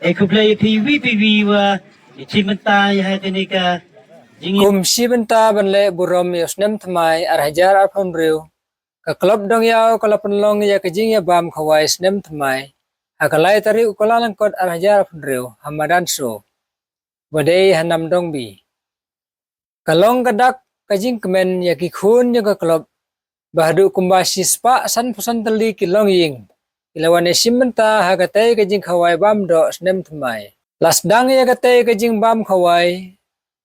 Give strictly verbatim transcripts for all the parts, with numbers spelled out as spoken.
E khublei ïa phi iwei pa iwei wa i chim bynta ïa ha kane ka jing. Kum shi bynta ban leh burom ïa u snem thymmai ar hajar arphew hynriew, ka klub Dongïaw ka la pynlong ïa ka jingïabam khawai snem thymmai ha ka lai tarik u Kyllalyngkot ar hajar arphew hynriew ha madan Soh, ba dei ha Namdong B. Ka long ka dak ka jingkmen ïa ki khun jong ka klub, ba haduh kumba shispah sanphew san tylli ki longïing ki la wan ïashim bynta ha katei ka jingkhawai bam doh snem thymmai. La sdang ïa katei ka jingbam khawai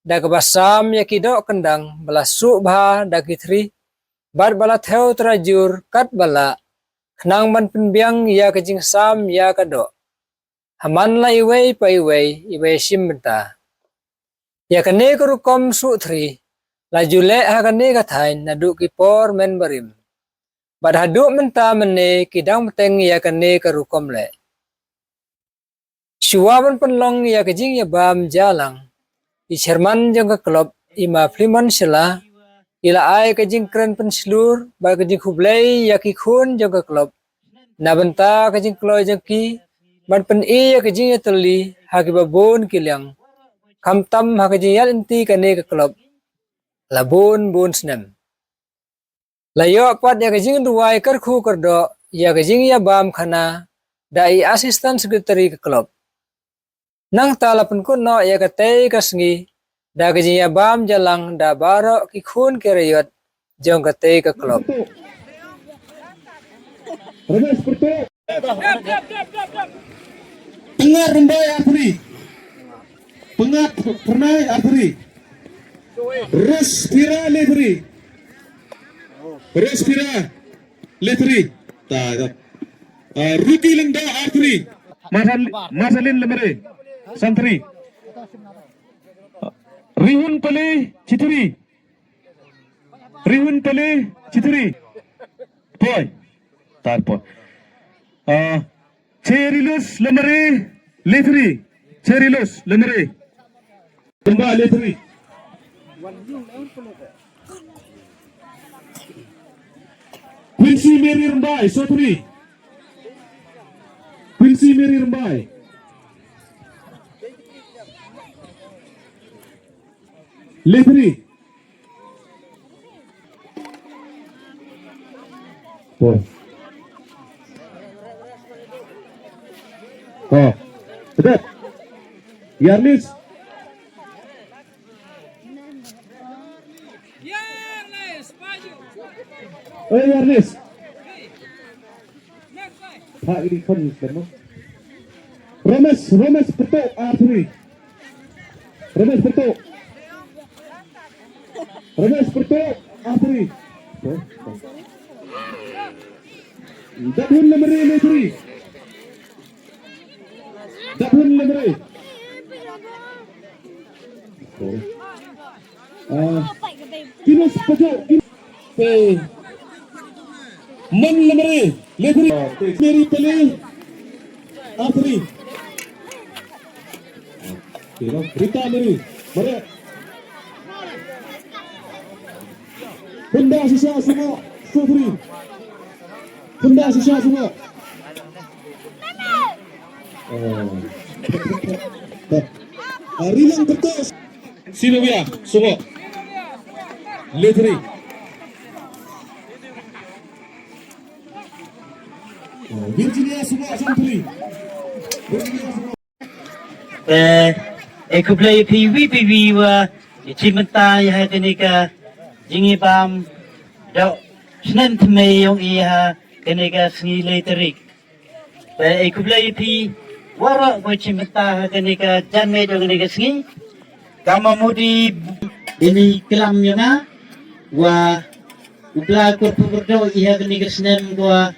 da kaba sam ïa ki doh kyndang ba la suh bha da ki thri, bad ba la thew trajur katba lah, khnang ban pynbiang ïa ka jingsam ïa ka doh ha man la iwei pa iwei iba ïashim bynta. Ïa kane ka rukom suh thri la ju leh ha kane ka thaiñ naduh ki por mynbarim, bad haduh mynta mynne ki dang bteng ïa kane ka rukom leh. Shuwa ban pynlong ïa ka jingïabam jia lang, i chairman jong ka klub, i Ma Phlimon Shylla, i la ai ka jingkren pynshlur bad ka jingkhublei ïa ki khun jong ka klub na bynta ka jingkloi jong ki ban pyni ïa ka jingïatylli ha kiba bun ki liang, khamtam ha ka jingïaid lynti kane ka klub la bun bun snem. La ïoh pat ïa ka jingduwai kyrkhu kyrdoh ïa ka jingïabam khana da i assistant secretary ka klub. Nangta la pynkut noh ïa katei ka sngi da ka jingïabam jia lang da baroh ki khun ki raiot jong katei ka klub. Pyngat Rymbai artri. Pyngat Pyrnai artri. Respira letri. Respira letri. Ta, ta. Ah, Ruki Lyngdoh artri. Marcel-, Marceline Lemare, santri. Rihun Pale Chitri. Rihun Pale Chitri. Poi. Tar poi. Ah, Cherilus Lemare Letri. Cherilus Lemare. Rymbai Letri. Quincy Mary Rymbai, Sotri. Quincy Mary Rymbai. Letri. Oh. Oh. Sedap. Yarlis. Yarlis, maju. Eh, Yarlis. Pak ini kan, kan. Ramesh, Ramesh Pertok, artri. Ramesh Pertok. Ramesh Pertok, artri. Daphun Lemare, letri. Daphun Lemare. Sorry. Ah, Kinus Pajo, Kinus. Te. Man Lemare, letri. Mary Pale, artri. Rita Mary, Mare. Pynda shisha Sungoh, Sotri. Pynda shisha Sungoh. Oh. Ah, Rilang Kertas. Sylvia, Sungoh. Letri. Oh, Virginia Sungoh, Santri. Virginia Sungoh. Eh, eh, khublei phi wi phi wi wa, eh, chim bynta ïa ha kane ka jingïabam doh snem thymmai ïong i ha kane ka sngi lai tarik. Te, eh, khublei phi waroh ba chim bynta ha kane ka janmiet jong kane ka sngi. Ka ma mut i dei ni klam ïa nga wa u Blei kyrpad kyrdoh ïa kane ka snem wa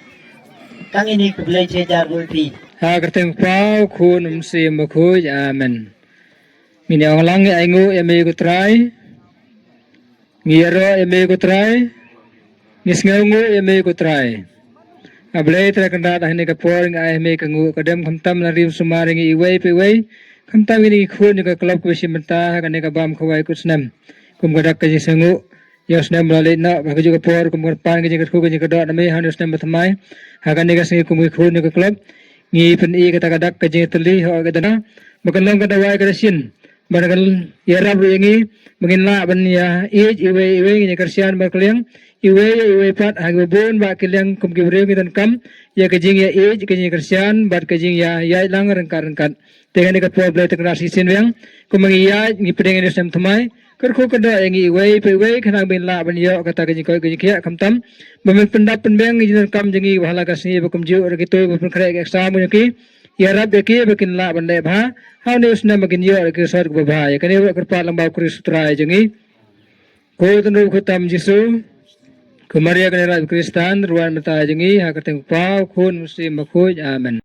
tang ini khublei jai jar bul phi. Ha ka kyrteng Kpa, Khun, Mynsiem Bakhuid. Amen. Ngin ïa ong lang, ngi ainguh ïa me ko Trai. Ngi ïaroh ïa me ko Trai. Ngi sngewnguh ïa me ko Trai. A Blei Trai Kynrad, ha kane ka por ngi ai ha me ka nguh ka dem khamtam, la rim sumar ïa ngi iwei pa iwei. Khamtam ïa ngi ki khun jong ka club kiba shim bynta ha kane ka bam khawai kut snem. Kum ka dak ka jingsngewnguh ïa u snem ba la leit noh, ha kajuh ka por kum ka pan ka jingkyrkhu ka jingkyrdoh na me ha une u snem ba thymmai. Ha kane ka sngi kum ki khun jong ka club Ngi pyni kata ka dak ka jingtylli ha ka dana ba kan long ka dawai ka dashin ba kan ïarap ruh ïa ngi ba ngin lah ban ïa ïeit iwei iwei, ngi Khristan ba kylliang, iwei ïa iwei pat ha kiba bun ba kylliang kum ki briew ngi donkam ïa ka jingïa ïeit ka jingïa Khristan bad ka jingïa ïaid lang ryngkat ryngkat. Te kane ka por Blei te kynrad shisien biang, kumba ngi ïaid ngi pdeng ïa u snem thymmai, kyrkhu kyrdoh ïa ngi iwei pa iwei khnang ba ngin lah ban ïoh kata ka jingkoit ka jingkhiah, khamtam ba men pyndap pynbiang ïa ka jingdonkam jong ngi ba ha la ka sngi ba kumjuh ruh kito ba pynkhreh ka exam jong ki, ïarap ïa ki ba kin lah ban leh bha ha une u snem ba kin ïoh ruh ki result kaba bha. Ïa kane ruh kyrpad lang ba u Khrist u Trai jong ngi. Ko Trai, ko Khamtam Jisu, ko Maria kane ruh Khristan, ruh wan mynta jong ngi, ha ka kyrteng u Kpa, u Khun, u Mynsiem Bakhuid. Amen.